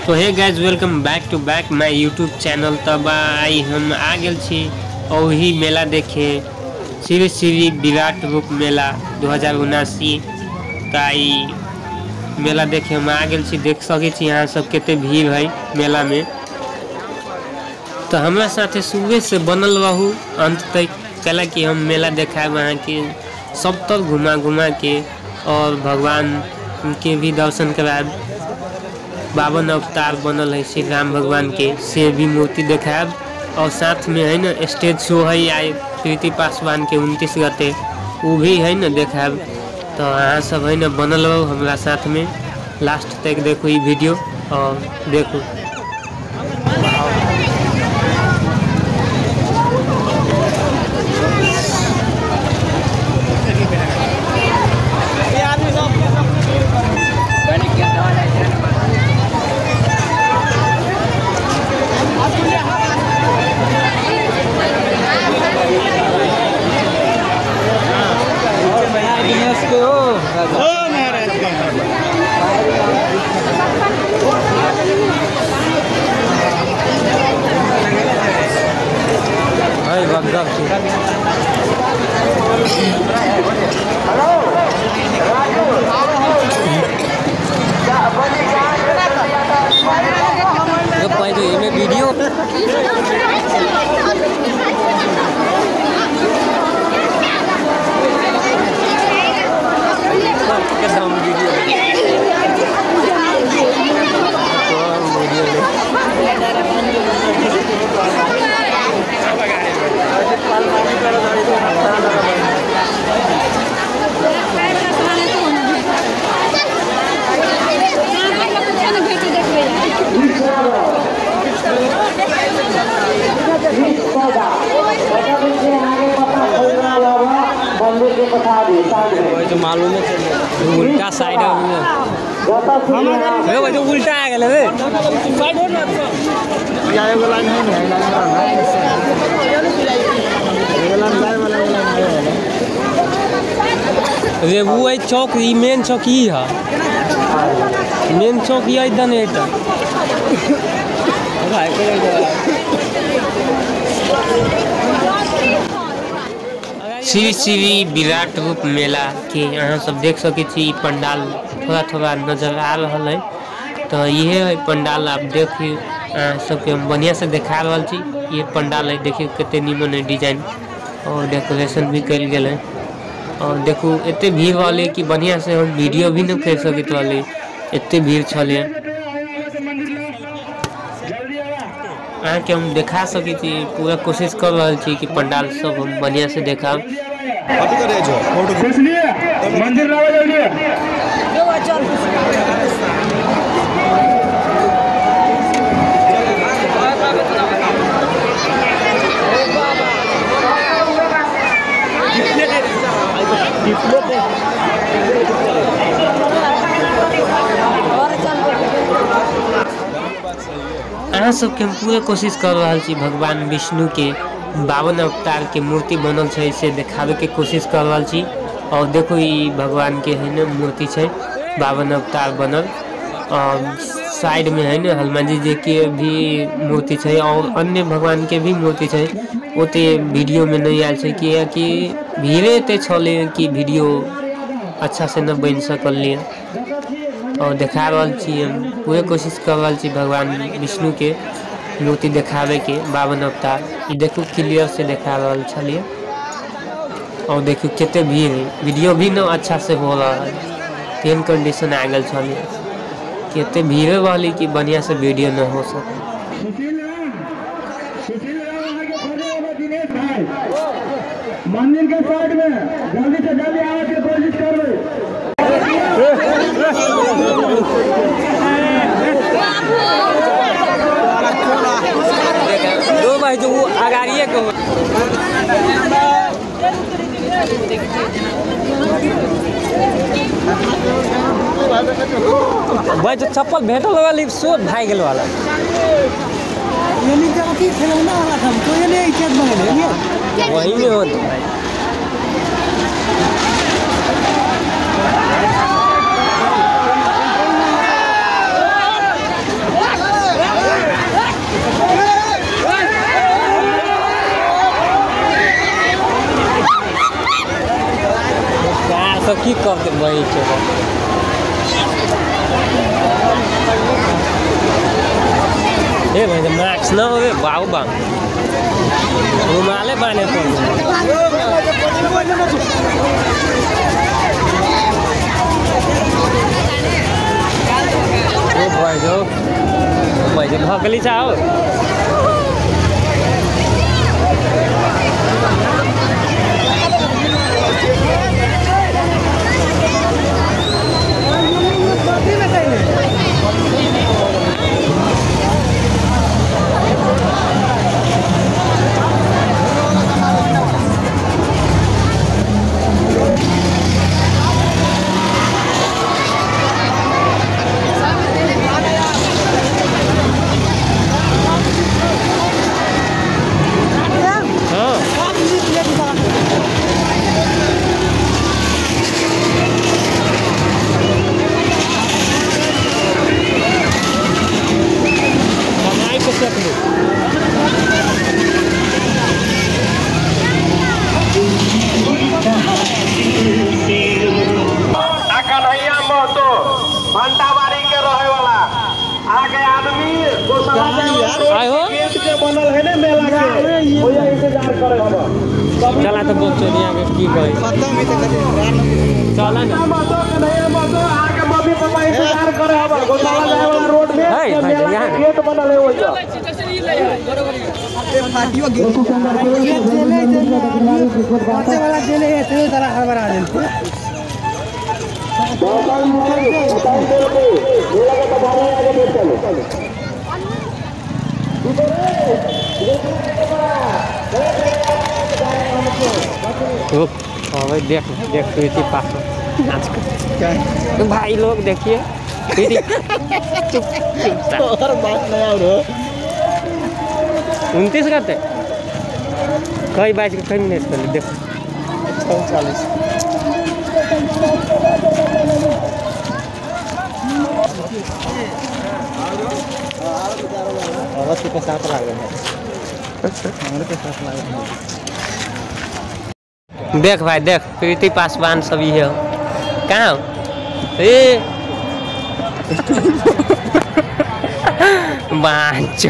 तो hey guys, welcome back to back my YouTube channel. तब आई हम आ गए छी वही मेला देखे, श्री श्री विराट रूप मेला 2079। तो आई मेला देखे हम आ गए छी। देख सके छी यहाँ सब कते भीड़ है मेला में। तो हमारा साथे सुबह से बनल रहू अंत तक, कला कि हम मेला देखाब अहाँ के सब तर घुमा घुमा के और भगवान के भी दर्शन कराब। 52 अवतार बनल है श्री राम भगवान के, से भी मूर्ति देखाब। और साथ में है ना स्टेज शो है आए प्रीति पासवान के 29 गते, वो भी है ना देखाब। तो अहाँ सब है ना बनल रहो हमारा साथ में, लास्ट तक देखो ये वीडियो और देखो। वीडियो जो मालूम है उल्टा साइड है, जो उल्टा आ गया रे। रे वो है चौक, ई मेन चौक ई है, मेन चौक ई इधर नहीं है। श्री श्री विराट रूप मेला के अहाँ सब देख सके छी। पंडाल थोड़ा थोड़ा नजर आ रहा है। तो ये है पंडाल, आप देखिए सबके हम बढ़िया से देखा रहा छी। ये पंडाल है, देखिए कते नीमन है डिजाइन और डेकोरेशन भी कल गेल है। और देखो एते भीड़ वाले कि बढ़िया से हम वीडियो भी नहीं कर सकते वाले, एते भीड़ छले। अहाँ के हम देखा सके छी, पूरा कोशिश कर रहा छी कि पंडाल सब हम बढ़िया से देखा। मंदिर अहाँ सबके हम पूरा कोशिश कर रहा छी भगवान विष्णु के 52 अवतार के मूर्ति बनल छै से देखावे के कोशिश कर रहा छी। और देखो ई भगवान के है ना मूर्ति छै 52 अवतार बनल। और साइड में है ना हनुमान जी के भी मूर्ति छै और अन्य भगवान के भी मूर्ति छै। ओते वीडियो में नहीं आयल छै कियाकि भीड़े एते छलै कि वीडियो अच्छा से न बनि सकल। और देखा रहा छी हम पूरे कोशिश कर रहा छी भगवान विष्णु के मूर्ति देखावे के 52 अवतार। ये देखो क्लियर से देखा रहा छलिए। और देखो कते भीड़ है, वीडियो भी न अच्छा से हो रहा है, तेहन कंडीशन आ गल छलिए कते भीड़ वाली कि बढ़िया से वीडियो न हो सके। मंदिर के साइड में जल्दी से जल्दी आने की कोशिश कर। दो भाई जो वो अगाड़िए को भाई जो चप्पल भेटल वाली सो भाग गेल वाला खिलौना वाला था तो ये नहीं वही में हो भाई। सब की करते वही के ए भाई मास्क ना होवे बाबू बा रुमाले बाने पड़। ओ भाई जो भाई जो भगली चाहो भंटाबाड़ी के रहे वाला आगे आदमी के बनल है ना मेला के ओया इंतजार करे हम चला तो बोल चलिया के की कहे खत्म ही त चला ना महतो कन्हैया महतो आगे मम्मी पापा इंतजार करे हम गौशाला जाए वाला रोड में मेला के गेट बनल है ओया फाटियो गेट जेले वाला जेले है ते तरह हड़बड़ा देल देख देख प्रीति पास नाच कर भाई लोग देखिए प्रीति चुप चुप और बात नहीं और 29 करते कई 22 के कई मिनट कर देख 40 औरत के साथ लाग रहे हैं हमारे के साथ लाग रहे हैं। देख भाई देख प्रीति पासवान सब ये कहाँ ए बांच।